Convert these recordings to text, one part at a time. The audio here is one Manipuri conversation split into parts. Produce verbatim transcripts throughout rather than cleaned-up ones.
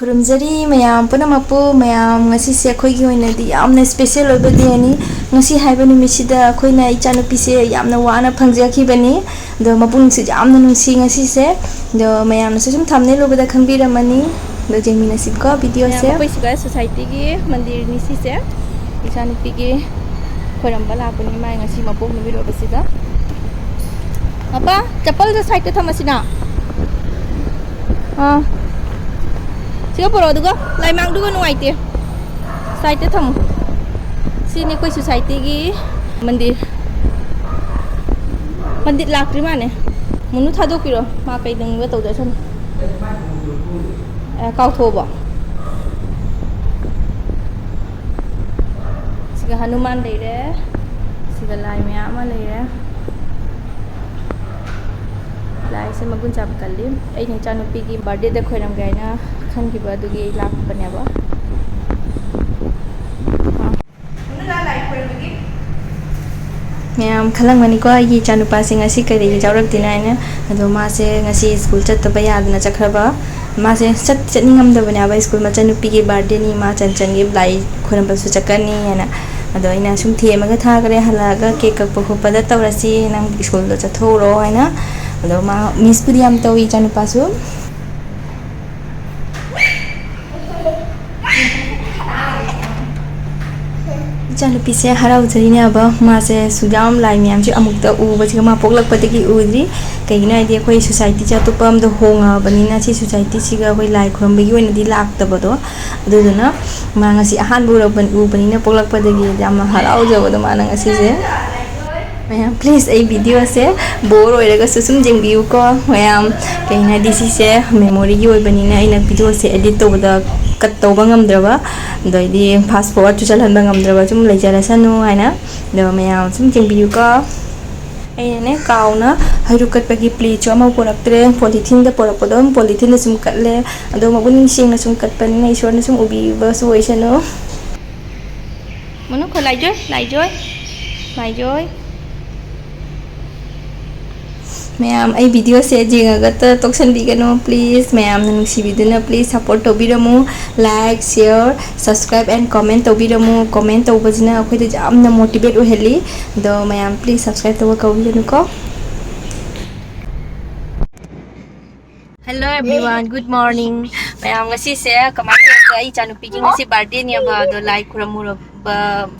ꯈꯨꯔꯨꯝꯖꯔꯤ ꯃꯌꯥꯝ ꯄꯨꯝꯅꯃꯛꯄꯨ꯫ ꯃꯌꯥꯝ, ꯉꯁꯤꯁꯦ ꯑꯩꯈꯣꯏꯒꯤ ꯑꯣꯏꯅꯗꯤ ꯌꯥꯝꯅ special ꯑꯣꯏꯕ dayꯅꯤ꯫ ꯉꯁꯤ ꯍꯥꯏꯕ ꯅꯨꯃꯤꯠꯁꯤꯗ ꯑꯩꯈꯣꯏꯅ ꯏꯆꯥꯅꯨꯄꯤꯁꯦ ꯌꯥꯝꯅ ꯋꯥꯅ ꯐꯪꯖꯈꯤꯕꯅꯤ꯫ ꯑꯗꯣ ꯃꯄꯨꯛꯅꯤꯡꯁꯨ ꯌꯥꯝꯅ ꯅꯨꯡꯁꯤ ꯉꯁꯤꯁꯦ꯫ ꯑꯗꯣ ꯃꯌꯥꯝꯅꯁꯨ ꯁꯨꯝ thumbnail ꯎꯕꯗ ꯈꯪꯕꯤꯔꯝꯃꯅꯤ꯫ ꯑꯗꯣ ꯌꯦꯡꯃꯤꯟꯅꯁꯤꯀꯣ videoꯁꯦ꯫ ꯃꯌꯥꯝ, ꯑꯩꯈꯣꯏ ꯁꯤꯒ societyꯒꯤ ꯃꯟꯗꯤꯔꯅꯤ ꯁꯤꯁꯦ꯫ ꯏꯆꯥꯅꯨꯄꯤꯒꯤ ꯈꯣꯏꯔꯝꯕ ꯂꯥꯛꯄꯅꯤ, ꯃꯥꯏ ꯉꯁꯤ ꯃꯄꯣꯛ ꯅꯨꯃꯤꯠ ꯑꯣꯏꯕꯁꯤꯗ꯫ ꯃꯄꯥ, ꯆꯄꯜꯗꯣ sideꯇ ꯊꯝꯃꯁꯤꯅ꯫ ꯑꯥ꯫ ꯁꯤꯒ ꯄꯨꯔꯛꯑꯣ, ꯑꯗꯨꯒ ꯂꯥꯏꯃꯥꯡꯗꯨꯒ ꯅꯨꯡꯉꯥꯏꯇꯦ꯫ Sideꯇ ꯊꯝꯃꯣ꯫ ꯁꯤꯅꯤ ꯑꯩꯈꯣꯏ societyꯒꯤ ꯃꯟꯗꯤꯔ꯫ ꯄꯟꯗꯤꯠ ꯂꯥꯛꯇ꯭ꯔꯤ ꯃꯥꯅꯦ꯫ ꯃꯨꯅꯨ ꯊꯥꯗꯣꯛꯄꯤꯔꯣ꯫ ꯃꯥ ꯀꯩꯗꯧꯅꯤꯡꯕ ꯇꯧꯖꯁꯅꯨ꯫ ꯑꯦ, ꯀꯥꯎꯊꯣꯛꯑꯕꯣ? ꯁꯤꯒ ꯍꯅꯨꯃꯥꯟ ꯂꯩꯔꯦ꯫ ꯁꯤꯒ ꯂꯥꯏ ꯃꯌꯥꯝ ꯑꯃ ꯂꯩꯔꯦ꯫ ꯂꯥꯏꯁꯦ ꯃꯒꯨꯟ ꯌꯥꯝ ꯀꯜꯂꯤ꯫ ꯑꯩꯅ ꯏꯆꯥꯅꯨꯄꯤꯒꯤ birthdayꯗ ꯈꯣꯏꯔꯝꯒꯦ ꯍꯥꯏꯅ ꯈꯟꯈꯤꯕ ꯑꯗꯨꯒꯤ ꯂꯥꯛꯄꯅꯦꯕ꯫ ꯃꯌꯥꯝ ꯈꯜꯂꯝꯒꯅꯤꯀꯣ, ꯑꯩꯒꯤ ꯏꯆꯥꯅꯨꯄꯥꯁꯦ ꯉꯁꯤ ꯀꯔꯤꯒꯤ ꯌꯥꯎꯔꯛꯇꯦꯅ ꯍꯥꯏꯅ꯫ ꯑꯗꯣ ꯃꯥꯁꯦ ꯉꯁꯤ ꯁ꯭ꯀꯨꯜ ꯆꯠꯇꯕ ꯌꯥꯗꯅ ꯆꯠꯈ꯭ꯔꯕ꯫ ꯃꯥꯁꯦ ꯆꯠ-, ꯆꯠꯅꯤꯡꯉꯝꯗꯕꯅꯦꯕ, ꯁ꯭ꯀꯨꯜ ꯃꯆꯟꯅꯨꯄꯤꯒꯤ birthdayꯅꯤ, ꯃꯥ ꯆꯟꯆꯟꯒꯤ ꯂꯥꯏ ꯈꯣꯏꯔꯝꯕꯁꯨ ꯆꯠꯀꯅꯤ ꯍꯥꯏꯅ꯫ ꯑꯗꯣ ꯑꯩꯅ ꯁꯨꯝ ꯊꯦꯝꯃꯒ ꯊꯥꯈ꯭ꯔꯦ, "ꯍꯜꯂꯛꯑꯒ cake ꯀꯛꯄ ꯈꯣꯠꯄꯗ ꯇꯧꯔꯁꯤ, ꯅꯪ ꯁ꯭ꯀꯨꯜꯗꯣ ꯆꯠꯊꯣꯛꯎꯔꯣ" ꯍꯥꯏꯅ꯫ ꯑꯗꯣ ꯃꯥ missꯄꯨꯗꯤ ꯌꯥꯝ ꯇꯧꯏ ꯏꯆꯥꯅꯨꯄꯥꯁꯨ꯫ ꯏꯆꯥꯅꯨꯄꯤꯁꯦ ꯍꯔꯥꯎꯖꯔꯤꯅꯦꯕ꯫ ꯃꯥꯁꯦ ꯁꯨꯛꯌꯥꯝ ꯂꯥꯏ ꯃꯌꯥꯝꯁꯦ ꯑꯃꯨꯛꯇ ꯎꯕꯁꯤꯒ ꯃꯥ ꯄꯣꯛꯂꯛꯄꯗꯒꯤ ꯎꯗ꯭ꯔꯤ꯫ ꯀꯩꯒꯤꯅꯣ ꯍꯥꯏꯗꯤ ꯑꯩꯈꯣꯏ societyꯁꯦ ꯑꯇꯣꯞꯄ ꯑꯃꯗ ꯍꯣꯡꯉꯛꯑꯕꯅꯤꯅ ꯁꯤ societyꯁꯤꯒ ꯑꯩꯈꯣꯏ ꯂꯥꯏ ꯈꯨꯔꯨꯝꯕꯒꯤ ꯑꯣꯏꯅꯗꯤ ꯂꯥꯛꯇꯕꯗꯣ꯫ ꯑꯗꯨꯗꯨꯅ ꯃꯥ ꯉꯁꯤ ꯑꯍꯥꯟꯕ ꯎꯔꯛꯄ-, ꯎꯕꯅꯤꯅ ꯄꯣꯛꯂꯛꯄꯗꯒꯤ ꯌꯥꯝꯅ ꯍꯔꯥꯎꯖꯕꯗꯣ ꯃꯥꯅ ꯉꯁꯤꯁꯦ꯫ ꯃꯌꯥꯝ, please, ꯑꯩ videoꯁꯦ bore ꯑꯣꯏꯔꯒꯁꯨ ꯁꯨꯝ ꯌꯦꯡꯕꯤꯌꯨꯀꯣ꯫ ꯃꯌꯥꯝ, ꯀꯩꯅꯣ ꯍꯥꯏꯗꯤ, ꯁꯤꯁꯦ memoryꯒꯤ ꯑꯣꯏꯕꯅꯤꯅ ꯑꯩꯅ videoꯁꯦ edit ꯇꯧꯕꯗ cut ꯇꯧꯕ ꯉꯝꯗ꯭ꯔꯕ, ꯑꯗꯩꯗꯤ fast forwardꯁꯨ ꯆꯠꯍꯟꯕ ꯉꯝꯗ꯭ꯔꯕ, ꯁꯨꯝ ꯂꯩꯖꯔꯁꯅꯨ ꯍꯥꯏꯅ꯫ ꯑꯗꯣ ꯃꯌꯥꯝ ꯁꯨꯝ ꯌꯦꯡꯕꯤꯌꯨꯀꯣ꯫ ꯑꯩꯅꯅꯦ, ꯀꯥꯎꯅ ꯍꯩꯔꯨꯛ ꯀꯠꯄꯒꯤ plateꯁꯨ ꯑꯃ ꯄꯣꯔꯛꯇ꯭ꯔꯦ, polytheneꯗ ꯄꯣꯔꯛꯄꯗꯣ ꯑꯗꯨꯝ polytheneꯗ ꯁꯨꯝ ꯀꯠꯂꯦ꯫ ꯑꯗꯣ ꯃꯒꯨꯟ ꯁꯦꯡꯅ ꯁꯨꯝ ꯀꯠꯄꯅꯤꯅ ꯏꯁꯣꯔꯅ ꯁꯨꯝ ꯎꯕꯤꯕꯁꯨ ꯑꯣꯏꯁꯅꯨ꯫ ꯃꯅꯨ ꯈꯣ, ꯂꯥꯏꯖꯣꯏ, ꯂꯥꯏꯖꯣꯏ, ꯂꯥꯏꯖꯣꯏ꯫ ꯃꯌꯥꯝ, ꯑꯩ ꯚꯤꯗꯤꯑꯣꯁꯦ ꯌꯦꯡꯉꯒꯇ ꯇꯣꯛꯁꯟꯕꯤꯒꯅꯨ, please꯫ ꯃꯌꯥꯝꯅ ꯅꯨꯡꯁꯤꯕꯤꯗꯨꯅ please support ꯇꯧꯕꯤꯔꯝꯃꯨ꯫ Like, share, subscribe and comment ꯇꯧꯕꯤꯔꯝꯃꯨ꯫ Comment ꯇꯧꯕꯁꯤꯅ ꯑꯩꯈꯣꯏꯗ ꯌꯥꯝꯅ motivate ꯑꯣꯏꯍꯜꯂꯤ꯫ ꯑꯗꯣ ꯃꯌꯥꯝ, please subscribe ꯇꯧꯕ ꯀꯥꯎꯕꯤꯒꯅꯨꯀꯣ꯫ Hello everyone, good morning꯫ ꯃꯌꯥꯝ, ꯉꯁꯤꯁꯦ ꯀꯃꯥꯏꯅ ꯇꯧꯒꯦ? ꯑꯩ ꯏꯆꯥꯅꯨꯄꯤꯒꯤ ꯉꯁꯤ ꯕꯥꯔꯗꯦꯅꯦꯕ, ꯑꯗꯣ ꯂꯥꯏ ꯈꯨꯔꯝꯃꯨꯔꯕ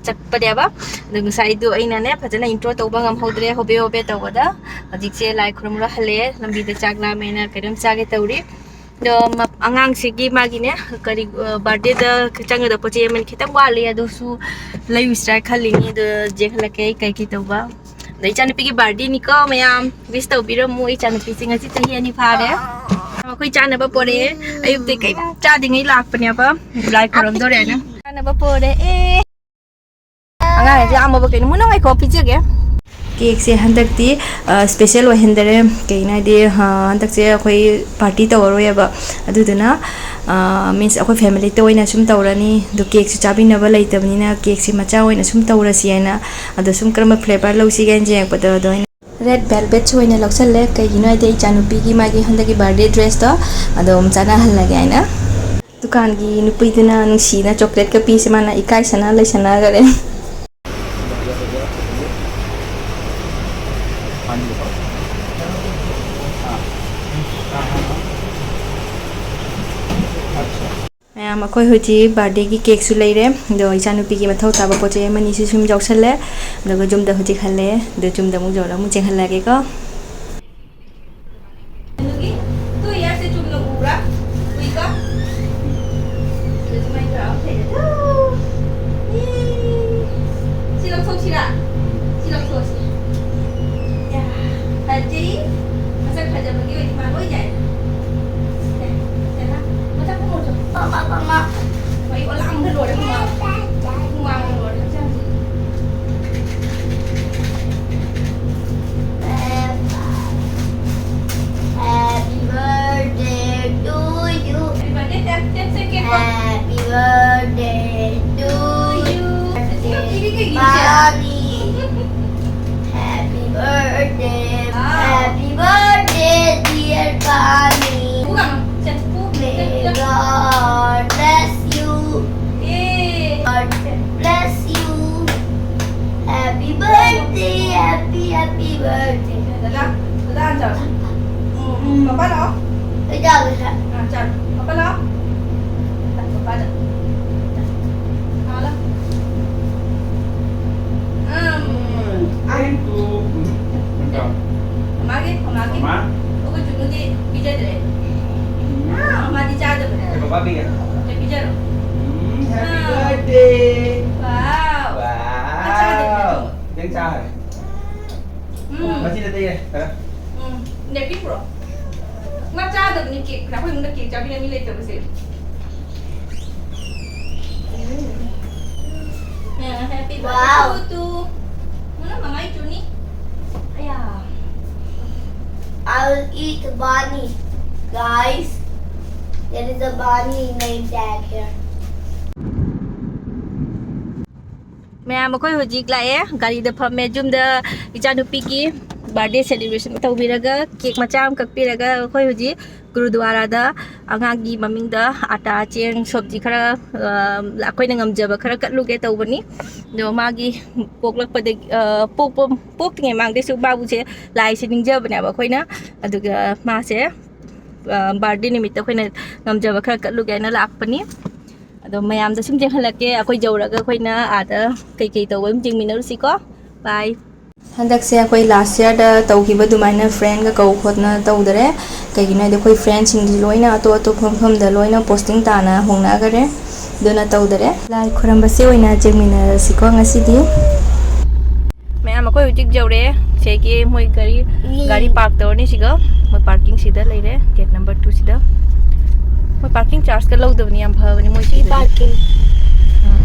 ꯆꯠꯄꯅꯦꯕ꯫ ꯑꯗꯣ ꯉꯁꯥꯏꯗꯣ ꯑꯩꯅꯅꯦ ꯐꯖꯅ ꯏꯟꯇ꯭ꯔꯣ ꯇꯧꯕ ꯉꯝꯍꯧꯗ꯭ꯔꯦ, ꯍꯣꯕꯦ ꯍꯣꯕꯦ ꯇꯧꯕꯗ꯫ ꯍꯧꯖꯤꯛꯁꯦ ꯂꯥꯏ ꯈꯨꯔꯝꯃꯨꯔ ꯍꯜꯂꯛꯑꯦ, ꯂꯝꯕꯤꯗ ꯆꯥꯛ ꯂꯥꯝꯃꯦꯅ ꯀꯩꯅꯣꯝ ꯆꯥꯒꯦ ꯇꯧꯔꯤ꯫ ꯑꯗꯣ ꯃ-, ꯑꯉꯥꯡꯁꯤꯒꯤ ꯃꯥꯒꯤꯅꯦ ꯀꯔꯤ, ꯑ, ꯕꯥꯔꯗꯦꯗ ꯆꯪꯒꯗꯕ ꯄꯣꯠ ꯆꯩ ꯑꯃꯅꯤ ꯈꯤꯇꯪ ꯋꯥꯠꯂꯤ, ꯑꯗꯨꯁꯨ ꯂꯩꯔꯨꯁꯤꯔꯥ ꯈꯜꯂꯤꯅꯤ꯫ ꯑꯗꯣ ꯌꯦꯡꯍꯜꯂꯛꯀꯦ ꯑꯩ ꯀꯩ ꯀꯩ ꯇꯧꯕ꯫ ꯑꯗꯣ ꯏꯆꯥꯅꯨꯄꯤꯒꯤ ꯕꯥꯔꯗꯦꯅꯤꯀꯣ ꯃꯌꯥꯝ, wish ꯇꯧꯕꯤꯔꯝꯃꯨ꯫ ꯏꯆꯥꯅꯨꯄꯤꯁꯦ ꯉꯁꯤ ꯆꯍꯤ ꯑꯅꯤ ꯐꯥꯔꯦ꯫ ꯑꯩꯈꯣꯏ ꯆꯥꯅꯕ ꯄꯣꯔꯛꯑꯦ꯫ ꯑꯌꯨꯛꯇ ꯀꯩꯝ ꯆꯥꯗ꯭ꯔꯤꯉꯩ ꯂꯥꯛꯄꯅꯦꯕ, ꯂꯥꯏ ꯈꯨꯔꯝꯗꯣꯔꯦꯅ꯫ ꯆꯥꯅꯕ ꯄꯣꯔꯛꯑꯦ꯫ ꯑꯉꯥꯡꯁꯦ ꯌꯥꯝꯃꯕ ꯀꯩꯅꯣ? ꯃꯨꯟꯅ ꯉꯥꯏꯈꯣ, ꯄꯤꯖꯒꯦ꯫ ꯀꯦꯛꯁꯦ ꯍꯟꯗꯛꯇꯤ, ꯑ, special ꯑꯣꯏꯍꯟꯗꯔꯦ꯫ ꯀꯩꯒꯤꯅꯣ ꯍꯥꯏꯗꯤ, ꯑ, ꯍꯟꯗꯛꯁꯦ ꯑꯩꯈꯣꯏ party ꯇꯧꯔꯔꯣꯏꯕ꯫ ꯑꯗꯨꯗꯨꯅ, ꯑ, means ꯑꯩꯈꯣꯏ familyꯇ ꯑꯣꯏꯅ ꯁꯨꯝ ꯇꯧꯔꯅꯤ꯫ ꯑꯗꯣ ꯀꯦꯛꯁꯨ ꯆꯥꯕꯤꯅꯕ ꯂꯩꯇꯕꯅꯤꯅ ꯀꯦꯛꯁꯦ ꯃꯆꯥ ꯑꯣꯏꯅ ꯁꯨꯝ ꯇꯧꯔꯁꯤ ꯍꯥꯏꯅ꯫ ꯑꯗꯣ ꯁꯨꯝ ꯀꯔꯝꯕ flavour ꯂꯧꯁꯤꯒꯦꯅ ꯌꯦꯡꯉꯛꯄꯗ ꯑꯗꯣ ꯑꯩꯅ red velvetꯁꯨ ꯑꯣꯏꯅ ꯂꯧꯁꯜꯂꯦ꯫ ꯀꯩꯒꯤꯅꯣ ꯍꯥꯏꯗꯤ ꯏꯆꯥꯅꯨꯄꯤꯒꯤ ꯃꯥꯒꯤ ꯍꯟꯗꯛꯀꯤ birthday dressꯇꯣ ꯑꯗꯨꯝ ꯆꯥꯟꯅꯍꯜꯂꯒꯦ ꯍꯥꯏꯅ꯫ ꯗꯨꯀꯥꯟꯒꯤ ꯅꯨꯄꯤꯗꯨꯅ ꯅꯨꯡꯁꯤꯅ chocolateꯀ ꯄꯤꯁꯦ, ꯃꯥꯅ ꯏꯀꯥꯏꯁꯅ ꯂꯩꯁꯟꯅꯈꯔꯦ꯫ ꯃꯌꯥꯝ, ꯑꯩꯈꯣꯏ ꯍꯧꯖꯤꯛ birthdayꯒꯤ cakeꯁꯨ ꯂꯩꯔꯦ, ꯑꯗꯣ ꯏꯆꯥꯅꯨꯄꯤꯒꯤ ꯃꯊꯧ ꯇꯥꯕ ꯄꯣꯠ ꯆꯩ ꯑꯃꯅꯤꯁꯨ ꯁꯨꯝ ꯌꯥꯎꯁꯜꯂꯦ꯫ ꯑꯗꯨꯒ ꯌꯨꯝꯗ ꯍꯧꯖꯤꯛ ꯍꯜꯂꯛꯑꯦ, ꯑꯗꯣ ꯌꯨꯝꯗ ꯑꯃꯨꯛ ꯌꯧꯔꯒ ꯑꯃꯨꯛ ꯆꯦꯟꯍꯜꯂꯛꯑꯒꯦꯀꯣ꯫ ꯇꯨ ꯌꯥꯔꯁꯦ ꯆꯨꯝꯅ ꯎꯕ꯭ꯔꯥ? ꯎꯏꯀꯣ? ꯑꯗꯨꯃꯥꯏꯅ ꯇꯧꯔ ꯑꯃ ꯐꯩꯗ꯫ ꯇꯨ꯫ ꯁꯤ ꯂꯧꯊꯣꯛꯁꯤꯔꯥ? ꯁꯤ ꯂꯧꯊꯣꯛꯑꯁꯤ꯫ ꯌꯥ, ꯐꯖꯩ꯫ ꯃꯁꯛ ꯐꯖꯕꯒꯤ ꯑꯣꯏꯗꯤ ꯃꯥ ꯂꯣꯏ ꯌꯥꯏ꯫ ꯌꯥꯏ, ꯌꯥꯏ꯫ ꯃꯊꯛ ꯀꯨꯝꯃꯣ ꯆꯣ꯫ ꯃꯥ, ꯃꯥ, ꯃꯥ, ꯃꯥ꯫ ꯃꯩ ꯑꯣꯂꯥꯡꯕꯗ ꯂꯣꯏꯔꯦ ꯍꯨꯃꯥꯡ꯫ ꯍꯨꯃꯥꯡꯅ ꯂꯣꯏꯔꯦ ꯍꯛꯆꯥꯡꯁꯦ꯫ Happy birthday to you. Happy birthday, tap, tap, tap, tap. Happy birthday to you. Happy birthday, Bobby. Happy birthday. Wow. Happy Happy birthday. ꯗꯥꯗꯥ, ꯗꯥꯗꯥ ꯍꯥꯟꯅ ꯆꯥꯔꯣ꯫ ꯎꯝ, ꯎꯝ, ꯄꯄꯥ ꯂꯥꯛꯑꯣ꯫ ꯑꯩ ꯆꯥꯒꯦ, ꯁꯦ꯫ ꯑꯥ, ꯆꯥꯔꯣ꯫ ꯄꯄꯥ ꯂꯥꯛꯑꯣ꯫ ꯄꯄꯥꯗ꯫ ꯂꯥꯛꯑꯣ, ꯂꯥꯛꯑꯣ꯫ ꯎꯝ꯫ ꯃꯃꯥꯒꯤ, ꯃꯃꯥꯒꯤ꯫ ꯃꯃꯥ? ꯑꯩꯈꯣꯏ ꯆꯨꯅꯨꯗꯤ ꯄꯤꯖꯗ꯭ꯔꯦ꯫ ꯑꯥ, ꯃꯥꯗꯤ ꯆꯥꯗꯕꯅꯦ꯫ ꯑꯦ, ꯄꯄꯥ ꯄꯤꯒꯦ꯫ ꯑꯦ, ꯄꯤꯖꯔꯣ꯫ ꯎꯝ, happy birthday꯫ ꯋꯥꯎ꯫ ꯋꯥꯎ꯫ ꯃꯥ ꯆꯥꯗꯕꯅꯦ ꯑꯗꯨꯒꯨꯝꯕ꯫ ꯈꯤꯇꯪ ꯆꯥꯈ꯭ꯔꯦ꯫ ꯎꯝ꯫ ꯃꯁꯤꯗ ꯇꯩꯔꯦ, ꯈꯔ꯫ ꯎꯝ꯫ ꯅꯦꯄꯤ ꯄꯨꯔꯛꯑꯣ꯫ ꯃꯥ ꯆꯥꯗꯕꯅꯤ cake꯫ ꯑꯩꯈꯣꯏ ꯏꯃꯨꯡꯗ cake ꯆꯥꯕꯤꯅ me ꯂꯩꯇꯕꯁꯦ꯫ Um. Um, happy birthday to you too꯫ ꯎꯝ, ꯃꯃꯥꯏ ꯆꯨꯅꯤ꯫ ꯑꯌꯥ꯫ I'll eat bunny, guys. There is a bunny named Dad here. ꯃꯌꯥꯝ, ꯑꯩꯈꯣꯏ ꯍꯧꯖꯤꯛ ꯂꯥꯛꯑꯦ, ꯒꯥꯔꯤꯗ ꯐꯝꯃꯦ꯫ ꯌꯨꯝꯗ ꯏꯆꯥꯅꯨꯄꯤꯒꯤ birthday celebration ꯇꯧꯕꯤꯔꯒ, cake ꯃꯆꯥ ꯑꯃ ꯀꯛꯄꯤꯔꯒ, ꯑꯩꯈꯣꯏ ꯍꯧꯖꯤꯛ ꯒꯨꯔꯨꯗ꯭ꯋꯥꯔꯥꯗ ꯑꯉꯥꯡꯒꯤ ꯃꯃꯤꯡꯗ ꯑꯥꯇꯥ, ꯆꯦꯡ, ꯁꯣꯕꯖꯤ ꯈꯔ, ꯑ, ꯑꯩꯈꯣꯏꯅ ꯉꯝꯖꯕ ꯈꯔ ꯀꯠꯂꯨꯒꯦ ꯇꯧꯕꯅꯤ꯫ ꯑꯗꯣ ꯃꯥꯒꯤ ꯄꯣꯛꯂꯛꯄꯗꯒꯤ, ꯑ, ꯄꯣꯛꯄ, ꯄꯣꯛꯇ꯭ꯔꯤꯉꯩ ꯃꯃꯥꯡꯗꯩꯁꯨ ꯃꯥꯕꯨꯁꯦ ꯂꯥꯏꯁꯦ ꯅꯤꯡꯖꯕꯅꯦꯕ ꯑꯩꯈꯣꯏꯅ꯫ ꯑꯗꯨꯒ ꯃꯥꯁꯦ, ꯑ, birthday ꯅꯨꯃꯤꯠꯇ ꯑꯩꯈꯣꯏꯅ ꯉꯝꯖꯕ ꯈꯔ ꯀꯠꯂꯨꯒꯦ ꯍꯥꯏꯅ ꯂꯥꯛꯄꯅꯤ꯫ ꯑꯗꯣ ꯃꯌꯥꯝꯗ ꯁꯨꯝ ꯌꯦꯡꯍꯜꯂꯛꯀꯦ꯫ ꯑꯩꯈꯣꯏ ꯌꯧꯔꯒ ꯑꯩꯈꯣꯏꯅ ꯑꯥꯗ ꯀꯩꯀꯩ ꯇꯧꯕ ꯑꯗꯨꯝ ꯌꯦꯡꯃꯤꯟꯅꯔꯨꯁꯤꯀꯣ꯫ Bye꯫ ꯍꯟꯗꯛꯁꯦ ꯑꯩꯈꯣꯏ last yearꯗ ꯇꯧꯈꯤꯕ ꯑꯗꯨꯃꯥꯏꯅ friendꯒ ꯀꯧ ꯈꯣꯠꯅ ꯇꯧꯗꯔꯦ꯫ ꯀꯩꯒꯤꯅꯣ ꯍꯥꯏꯗꯤ ꯑꯩꯈꯣꯏ friendꯁꯤꯡꯗꯤ ꯂꯣꯏꯅ ꯑꯇꯣꯞ ꯑꯇꯣꯞꯄ ꯃꯐꯝꯗ ꯂꯣꯏꯅ posting ꯇꯥꯅ ꯍꯣꯡꯅꯈꯔꯦ꯫ ꯑꯗꯨꯅ ꯇꯧꯗꯔꯦ꯫ ꯂꯥꯏ ꯈꯨꯔꯝꯕꯁꯦ ꯑꯣꯏꯅ ꯆꯦꯟꯃꯤꯟꯅꯔꯁꯤꯀꯣ ꯉꯁꯤꯗꯤ꯫ ꯃꯌꯥꯝ, ꯑꯩꯈꯣꯏ ꯍꯧꯖꯤꯛ ꯌꯧꯔꯦ꯫ ꯁꯤꯒꯤ ꯃꯣꯏ ꯒꯥꯔꯤ, ꯎꯝ꯫ ꯒꯥꯔꯤ park ꯇꯧꯔꯅꯤ ꯁꯤꯒ꯫ ꯃꯣꯏ parkingꯁꯤꯗ ꯂꯩꯔꯦ, gate number twoꯁꯤꯗ꯫ ꯃꯣꯏ parking chargeꯀ ꯂꯧꯗꯕꯅꯤ, ꯌꯥꯝ ꯐꯕꯅꯤ ꯃꯣꯏ ꯁꯤꯗꯗꯤ꯫ Parking꯫ ꯎꯝ꯫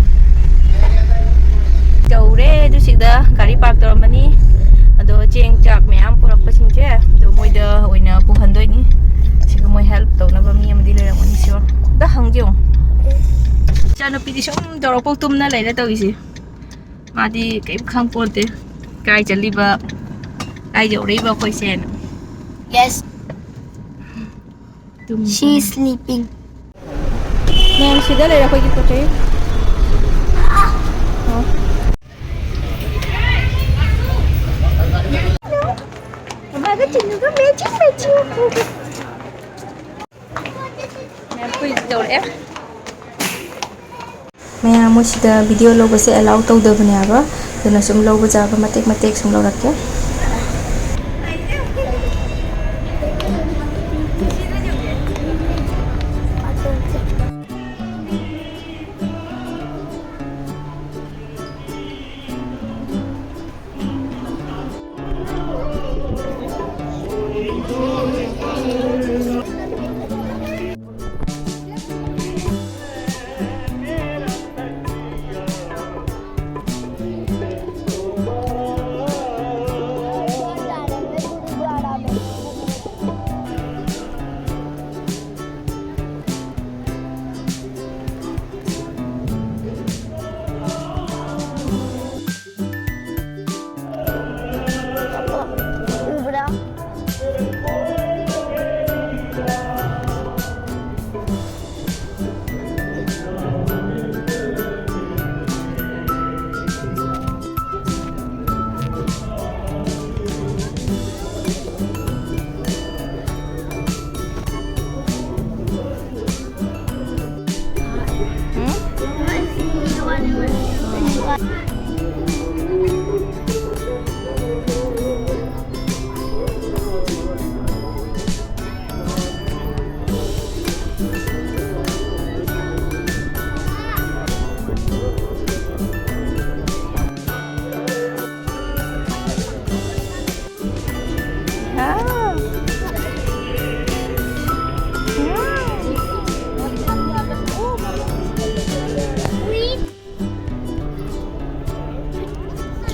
ꯌꯧꯔꯦ ꯑꯗꯨ ꯁꯤꯗ ꯒꯥꯔꯤ park ꯇꯧꯔꯝꯃꯅꯤ꯫ ꯑꯗꯣ ꯆꯦꯡ ꯆꯥꯛ ꯃꯌꯥꯝ ꯄꯨꯔꯛꯄꯁꯤꯡꯁꯦ ꯑꯗꯣ ꯃꯣꯏꯗ ꯑꯣꯏꯅ ꯄꯨꯍꯟꯗꯣꯏꯅꯤ꯫ ꯁꯤꯒ ꯃꯣꯏ help ꯇꯧꯅꯕ ꯃꯤ ꯑꯃꯗꯤ ꯂꯩꯔꯝꯒꯅꯤ ꯁꯤꯌꯣꯔ꯫ ꯑꯝꯇ ꯍꯪꯖꯦ ꯌꯦꯡꯉꯣ꯫ ꯏꯆꯥꯅꯨꯄꯤꯗꯤ ꯁꯨꯝ ꯇꯧꯔꯛꯄ ꯇꯨꯝꯅ ꯂꯩꯔꯦ ꯇꯧꯔꯤꯁꯦ꯫ ꯃꯥꯗꯤ ꯀꯔꯤꯝ ꯈꯪꯄꯣꯟꯇꯦ꯫ ꯀꯥꯏ ꯆꯠꯂꯤꯕ, ꯀꯥꯏ ꯌꯧꯔꯛꯏꯕ ꯑꯩꯈꯣꯏꯁꯦꯅ꯫ Yes꯫ ꯇꯨꯝ-, She is sleeping꯫ ꯃꯌꯥꯝ ꯁꯤꯗ ꯂꯩꯔꯦ ꯑꯩꯈꯣꯏꯒꯤ ꯄꯣꯠ ꯆꯩ꯫ ꯑꯣ꯫ ꯆꯤꯟꯗꯨꯒ ꯃꯦꯆꯤꯡ ꯃꯦꯆꯤꯡ꯫ ꯃꯌꯥꯝ ꯀꯨꯏ ꯌꯧꯔꯛꯑꯦ꯫ ꯃꯌꯥꯝ ꯃꯣꯏꯁꯤꯗ ꯚꯤꯗꯤꯑꯣ ꯂꯧꯕꯁꯦ ꯑꯦꯂꯥꯎ ꯇꯧꯗꯕꯅꯦꯕ, ꯑꯗꯨꯅ ꯁꯨꯝ ꯂꯧꯕ ꯌꯥꯕ ꯃꯇꯦꯛ ꯃꯇꯦꯛ ꯁꯨꯝ ꯂꯧꯔꯛꯀꯦ꯫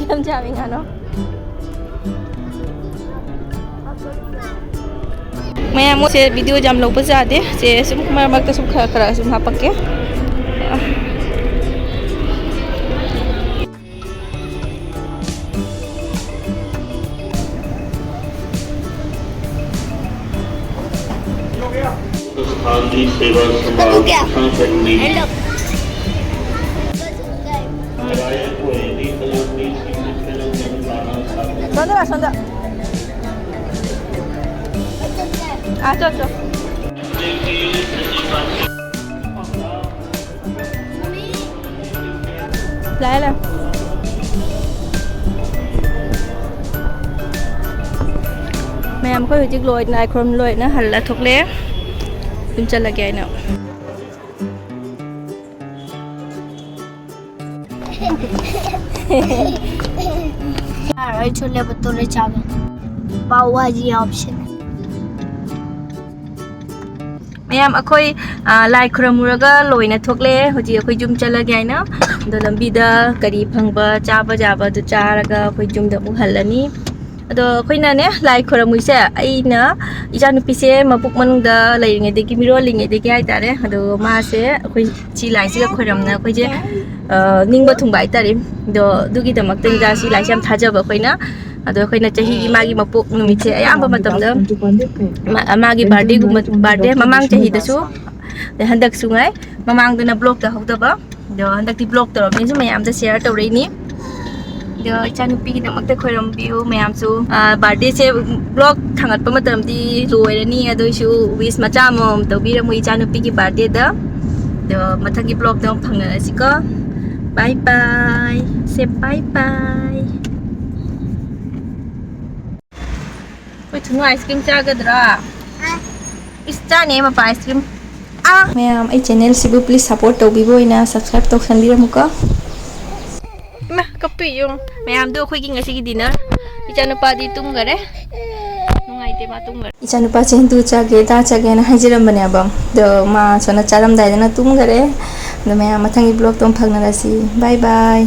ꯌꯥꯝ ꯆꯥꯕꯤ ꯉꯥꯅꯨ꯫ ꯃꯌꯥꯝ ꯃꯣꯏꯁꯦ ꯚꯤꯗꯤꯑꯣ ꯌꯥꯝ ꯂꯧꯕ ꯌꯥꯗꯦ꯫ ꯁꯦ ꯁꯨꯝ ꯃꯔꯛ ꯃꯔꯛꯇ ꯁꯨꯝ ꯈꯔ ꯈꯔ ꯁꯨꯝ ꯍꯥꯞꯄꯛꯀꯦ꯫ ꯁꯣꯝꯗ ꯂꯥꯛꯑꯣ, ꯁꯣꯝꯗ꯫ ꯂꯥꯛꯑꯦ, ꯂꯥꯛꯑꯦ꯫ ꯃꯌꯥꯝ, ꯑꯩꯈꯣꯏ ꯍꯧꯖꯤꯛ ꯂꯣꯏꯅ, ꯂꯥꯏ ꯈꯨꯔꯨꯝ ꯂꯣꯏꯅ ꯍꯜꯂ ꯊꯣꯛꯂꯛꯑꯦ꯫ ꯌꯨꯝ ꯆꯠꯂꯒꯦ ꯍꯥꯏꯅ꯫ ꯌꯥꯔꯣꯏ, ꯆꯣꯂꯦ ꯕꯇꯨꯔꯦ ꯆꯥꯒꯦ꯫ ꯄꯥꯎ ꯚꯥꯖꯤ ꯑꯣꯞꯁꯟ꯫ ꯃꯌꯥꯝ, ꯑꯩꯈꯣꯏ, ꯑ, ꯂꯥꯏ ꯈꯨꯔꯨꯝꯃꯨꯔꯒ ꯂꯣꯏꯅ ꯊꯣꯛꯂꯛꯑꯦ꯫ ꯍꯧꯖꯤꯛ ꯑꯩꯈꯣꯏ ꯌꯨꯝ ꯆꯠꯂꯒꯦ ꯍꯥꯏꯅ꯫ ꯑꯗꯣ ꯂꯝꯕꯤꯗ ꯀꯔꯤ ꯐꯪꯕ, ꯆꯥꯕ ꯌꯥꯕ ꯑꯗꯨ ꯆꯥꯔꯒ ꯑꯩꯈꯣꯏ ꯌꯨꯝꯗ ꯑꯃꯨꯛ ꯍꯜꯂꯅꯤ꯫ ꯑꯗꯣ ꯑꯩꯈꯣꯏꯅꯅꯦ, ꯂꯥꯏ ꯈꯨꯔꯨꯝꯃꯨꯏꯁꯦ, ꯑꯩꯅ ꯏꯆꯥꯅꯨꯄꯤꯁꯦ ꯃꯄꯨꯛ ꯃꯅꯨꯡꯗ ꯂꯩꯔꯤꯉꯩꯗꯒꯤ, ꯃꯤꯔꯣꯜꯂꯤꯉꯩꯗꯒꯤ ꯍꯥꯏꯇꯥꯔꯦ, ꯑꯗꯣ ꯃꯥꯁꯦ ꯑꯩꯈꯣꯏ ꯁꯤ ꯂꯥꯏꯁꯤꯒ ꯈꯣꯏꯔꯝꯅ ꯑꯩꯈꯣꯏꯁꯦ, ꯑ, ꯅꯤꯡꯕ ꯊꯨꯡꯕ ꯍꯥꯏꯇꯥꯔꯦ꯫ ꯑꯗꯣ ꯑꯗꯨꯒꯤꯗꯃꯛꯇꯅꯤꯗ ꯁꯤ ꯂꯥꯏꯁꯦ ꯌꯥꯝ ꯊꯥꯖꯕ ꯑꯩꯈꯣꯏꯅ꯫ ꯑꯗꯣ ꯑꯩꯈꯣꯏꯅ ꯆꯍꯤꯒꯤ ꯃꯥꯒꯤ ꯃꯄꯣꯛ ꯅꯨꯃꯤꯠꯁꯦ ꯑꯌꯥꯝꯕ ꯃꯇꯝꯗ ꯃꯥ-, ꯃꯥꯒꯤ ꯕꯥꯔꯗꯦꯒꯨꯝꯕ, ꯕꯥꯔꯗꯦ ꯃꯃꯥꯡ ꯆꯍꯤꯗꯁꯨ, ꯑꯗꯩ ꯍꯟꯗꯛꯁꯨ ꯉꯥꯏ, ꯃꯃꯥꯡꯗꯅ ꯕ꯭ꯂꯣꯛ ꯇꯧꯍꯧꯗꯕ, ꯑꯗꯣ ꯍꯟꯗꯛꯇꯤ ꯕ꯭ꯂꯣꯛ ꯇꯧꯔꯕꯅꯤꯅꯁꯨ ꯃꯌꯥꯝꯗ ꯁꯤꯌꯔ ꯇꯧꯔꯛꯏꯅꯤ꯫ ꯑꯗꯣ ꯏꯆꯥꯅꯨꯄꯤꯒꯤꯗꯃꯛꯇ ꯈꯣꯏꯔꯝꯕꯤꯌꯨ ꯃꯌꯥꯝꯁꯨ꯫ ꯑꯥ, ꯕꯥꯔꯗꯦꯁꯦ ꯕ꯭ꯂꯣꯛ ꯊꯥꯡꯒꯠꯄ ꯃꯇꯝꯗꯤ ꯂꯣꯏꯔꯅꯤ, ꯑꯗꯨ ꯑꯣꯏꯁꯨ ꯋꯤꯁ ꯃꯆꯥ ꯑꯃꯃꯝ ꯇꯧꯕꯤꯔꯝꯃꯨ ꯏꯆꯥꯅꯨꯄꯤꯒꯤ ꯕꯥꯔꯗꯦꯗ꯫ ꯑꯗꯣ ꯃꯊꯪꯒꯤ ꯕ꯭ꯂꯣꯛꯇ ꯑꯃꯨꯛ ꯐꯪꯅꯔꯁꯤꯀꯣ꯫ ꯕꯥꯏ ꯕꯥꯏ꯫ ꯁꯦ ꯕꯥꯏ ꯕꯥꯏ꯫ ꯑꯩꯈꯣꯏ ꯊꯨꯅꯨ ꯑꯥꯏꯁ ꯀ꯭ꯔꯤꯝ ꯆꯥꯒꯗ꯭ꯔꯥ? ꯏꯁ, ꯆꯥꯅꯦ ꯃꯄꯥ ꯑꯥꯏꯁ ꯀ꯭ꯔꯤꯝ꯫ ꯑꯥ! ꯃꯌꯥꯝ, ꯑꯩ ꯆꯦꯅꯦꯜꯁꯤꯕꯨ ꯄ꯭ꯂꯤꯖ ꯁꯞꯄꯣꯔꯠ ꯇꯧꯕꯤꯕ ꯑꯣꯏꯅ ꯁꯕꯁꯀ꯭ꯔꯥꯏꯕ ꯇꯧꯁꯟꯕꯤꯔꯝꯃꯨꯀꯣ꯫ ꯏꯃꯥ, ꯀꯞꯄꯤ ꯌꯦꯡꯉꯨ꯫ ꯃꯌꯥꯝꯗꯣ ꯑꯩꯈꯣꯏꯒꯤ ꯉꯁꯤꯒꯤ ꯗꯤꯅꯔ꯫ ꯏꯆꯥꯅꯨꯄꯥꯗꯤ ꯇꯨꯝꯈꯔꯦ꯫ ꯅꯨꯡꯉꯥꯏꯇꯦ, ꯃꯥ ꯇꯨꯝꯈꯔꯦ꯫ ꯏꯆꯥꯅꯨꯄꯥꯁꯦ ꯍꯤꯟꯗꯨ ꯆꯥꯒꯦ, ꯗꯥ ꯆꯥꯒꯦꯅ ꯍꯥꯏꯖꯔꯝꯕꯅꯦꯕ꯫ ꯑꯗꯣ ꯃꯥ ꯁꯣꯝꯗ ꯆꯥꯔꯝꯗꯥꯏꯗꯅ ꯇꯨꯝꯈꯔꯦ꯫ ꯑꯗꯣ ꯃꯌꯥꯝ, ꯃꯊꯪꯒꯤ ꯕ꯭ꯂꯣꯛꯇ ꯑꯃꯨꯛ ꯐꯪꯅꯔꯁꯤ꯫ ꯕꯥꯏ ꯕꯥꯏ꯫